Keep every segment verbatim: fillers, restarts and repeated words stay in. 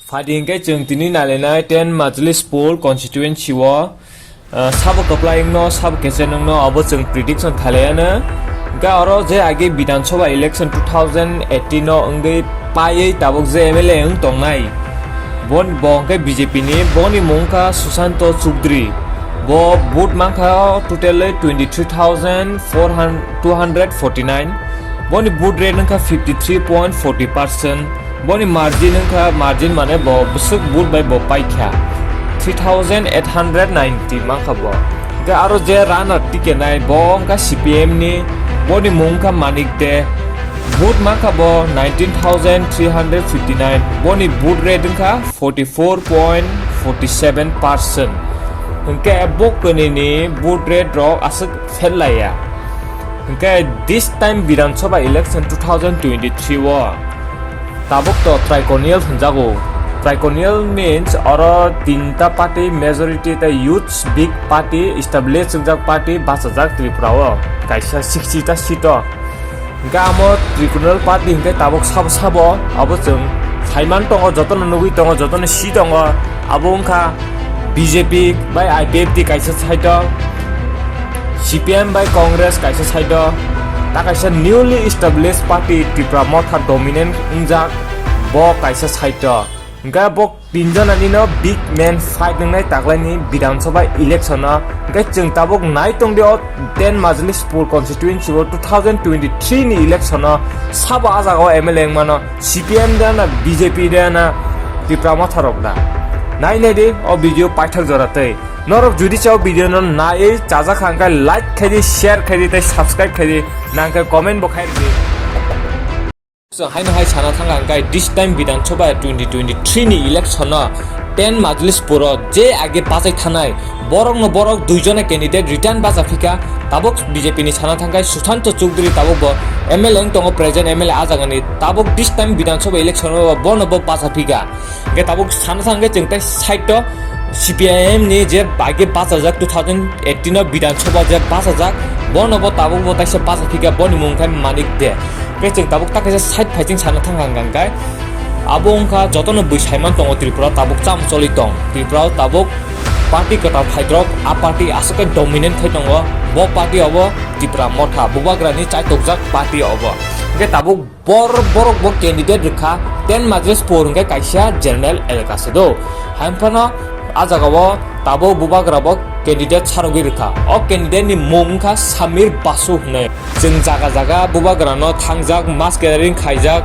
Phaidi hwnkhe chwng tini nailainai ten Majlis Pur constituency o, ah, sabo kwplai wngno, sabo kechenwngno abo chwng prediction khailaiano. Hwnkhe oro je age Bidhan Sabha election two thousand eighteen o wngwi paiwi tabuk je M L A wng tongnai, bon-, bo hwnkhe B J P ni, boni mung wngkha Sushanto Chowdhury. Bo vote mankha totally twenty three thousand four hundred, two hundred forty nine. Boni vote rate wngkha fifty three point forty percent. Boni margin wngkha, margin mane bo bwswk vote bai bo paikha, three thousand eight hundred ninety mankha bo. Hwnkhe aro je runner ticket nai, bo wngkha C P M ni, boni mung wngkha Manik De. Vote mankha bo nineteen thousand three hundred fifty nine, boni vote rate wngkha forty four point forty seven percent. Hwnkhe bo kwnwini vote rate rok aswk pherlaiya. Hwnkhe this time Bidhan Sabha election two thousand twenty three o tabuk to triennial hwnjago. Triennial means oro tinta party majority tei huge big party, established wngjak party bachajak Tripura o kaisa sixty ta seat o. Hwnkhe amo Tribunal party hwnkhe tabuk sabo sabo abo chwng saiman tongo, jotono nugwi tongo, jotono si tongo. Abo wngkha B J P bai I P F T kaisa side o, C P M bai Congress kaisa side o, ta kaisa newly established party Tipra Motha dominant wngjak bo kaisa side o. Hwnkhe bo tinjonanino big man fight wngnai taklaini Bidhan Sabha election o. Hwnkhe chwng tabuk nai tongdi o ten Majlis Pur constituency o two thousand twenty three ni election o sabo ah jaga o M L A wngmano, C P M da na B J P da na Tipra Motha rok da. Nai nai di o video paithak jora tei. Norok judi cha o video no nai chajak kha hwnkhe like khai di, share khai di tei subscribe khai di, nang khe comment bo khai di. Chwng haino hai sana thangkha hwnkhe this time Bidhan Sabha twenty twenty three ni election o ten Majlis Pur o je age bachai thanai borok no borok dui jona candidate return bacha phika, tabuk B J P ni sana thangkhe Sushanta Chowdhury tabuk bo M L A wng tongo, present M L A ah jaga ni, tabuk this time Bidhan Sabha election o bono bo bacha phika. Hwnkhe tabuk sana thangkhe chwng tei side o C P I M ni je age bachajak two thousand eighteen o Bidhan Sabha je bachajak, bono bo tabuk bo taisa bacha phika, boni mung khe Manik De. Hwnkhe chwng tabuk ta kaisa side phaiching sana thang hang hang khe abo wngkha jotono bui saiman tongo Tripura tabuk cham choli tong. Tripura o tabuk party kwtal phaidrop, a party aswk khe dominant khai tongo. Bo party obo Tipra Motha, Bubagrani chaitokjak party obo. Hwnkhe tabuk Bor-, borok bo candidate rwkha, ten Majlis Pur hwnkhe kaisa general elaka se do. Hainphano a jaga o tabuk Bubagra bo candidate sarogwi rwkha. O candidate ni mung wngkha Samir Basu hwnwi. Chwng jaga jaga Bubagra no thangjak, mass gathering khaijak,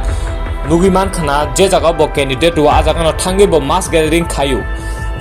nugwi mankha na je jaga o bo candidate rwo, a jaga no thangwi bo mass gathering khaio.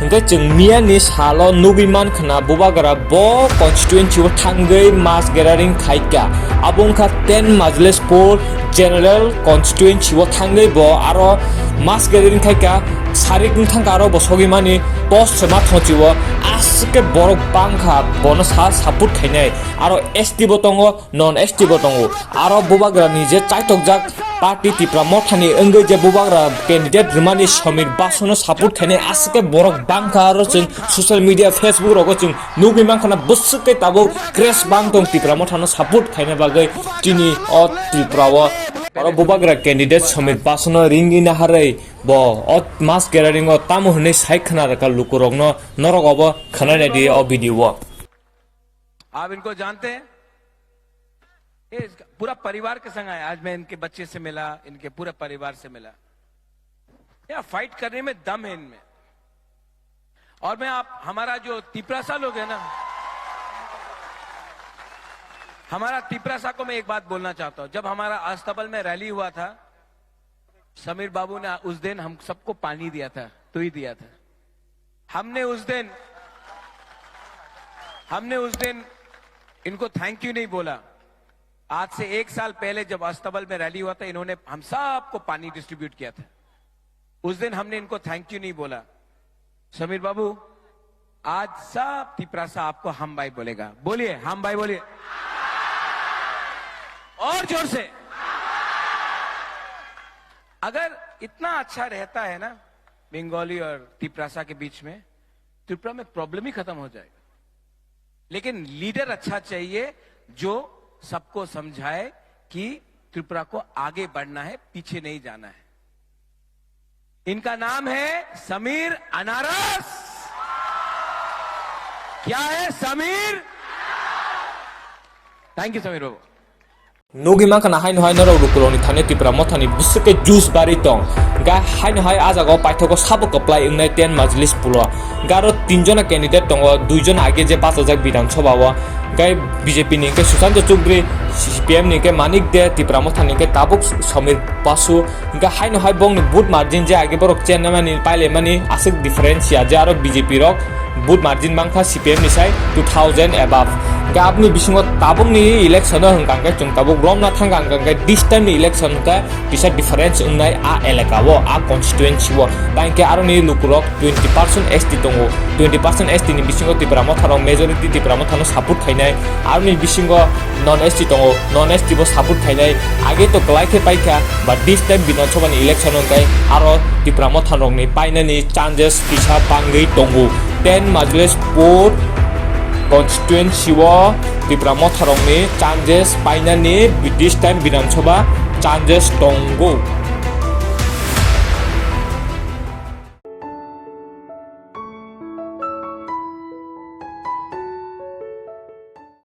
Hwnkhe chwng miyani salo nugwi mankha na Bubagra bo constituency o thangwi mass gathering khaikha. Abo wngkha ten Majlis Pur general constituency o thangwi bo aro mass gathering khaikha. Sarik wng thangkha aro bo sogwi mani post se ma thonchi o, aswk khe borok bangkha bono sa support khainai. Aro S T bo tongo, non S T bo tongo. Aro Bubagra ni je chaitokjak party Tipra Motha ni wngwi je Bubagra candidate rwmani Samir Basu no support khainai aswk khe borok bangkha, aro chwng social media, Facebook rogo chwng nugwi mankha na bwswk khe tabuk craze bang tong Tipra Motha no support khaina bagwi chini o Tripura o. Aro Bubagra candidate Samir Basu no ringwi naharwi bo o mass gathering o tamo hwnwi sai khna rwkha lukurok no, norok obo khwnai nai di o video o. आप इनको जानते हैं? ये इसका पूरा परिवार के संग आया। आज मैं इनके बच्चे से मिला, इनके पूरे परिवार से मिला। यार, फाइट करने में दम है इनमें। और मैं आप, हमारा जो तिपरासा लोग है ना, हमारा तिपरासा को मैं एक बात बोलना चाहता हूँ। जब हमारा अस्तबल में रैली हुआ था, समीर बाबू ने उस दिन हम सबको पानी दिया था, तू ही दिया था। हमने उस दिन, हमने उस दिन इनको थैंक यू नहीं बोला। आज से एक साल पहले जब अस्तबल में रैली हुआ था, इन्होंने हम सबको पानी डिस्ट्रीब्यूट किया था। उस दिन हमने इनको थैंक यू नहीं बोला। समीर बाबू, आज सब तिपरासा आपको हम भाई बोलेगा। बोलिए, हम भाई बोलिए। और जोर से। अगर इतना अच्छा रहता है ना बंगाली और तिपरासा के बीच में, त्रिपुरा में प्रॉब्लम ही खत्म हो जाएगा। लेकिन लीडर अच्छा चाहिए जो सबको समझाए कि त्रिपुरा को आगे बढ़ना है, पीछे नहीं जाना है। इनका नाम है समीर अनारस। क्या है Sameer? Thank you Sameer Babu. Nugwi mankha na haino hai norok lukurokni thani Tipra Mothani bwswk khe juice barwi tong. Ga haino hai ah jagao paithago sabo kwplai wngnai ten majlis pulo. Ga aro tinjona candidate tongo, duijona age je bachajak Bidhan Sabha o. Ga B J P ni hwnkhe Sushanta Chowdhury, C P M ni hwnkhe Manik De, Tipra Mothani hwnkhe tabuk Samir Basu. Hingke haino hai bongni vote margin je age borok chennaimani, pailaimani aswk difference ya je aro B J P rok vote margin mangkha C P M ni sai two thousand above. Hingke aboni bisingo tabukni election o hwnkha hingke chwng tabuk romna thangkha hingkha hingke this time ni election hingke kisa difference wngnai a elaka o, a constituency o. Tangke aroni lukurok twenty percent S T tongo, twenty percent S T ni bisingo Tipra Motha rok majority Tipra Motha no support khainai, aroni bisingo non S T tongo, non S T bo support khainai, age to kwlai khe paikha, but this time Bidhan Sabha ni election hwnkhe aro Tipra Motha rokni painani chances kisa bangwi tongo. Ten Majlis four constituency o Tipra Motha rokni chances painani this time Bidhan Sabha chances tongo.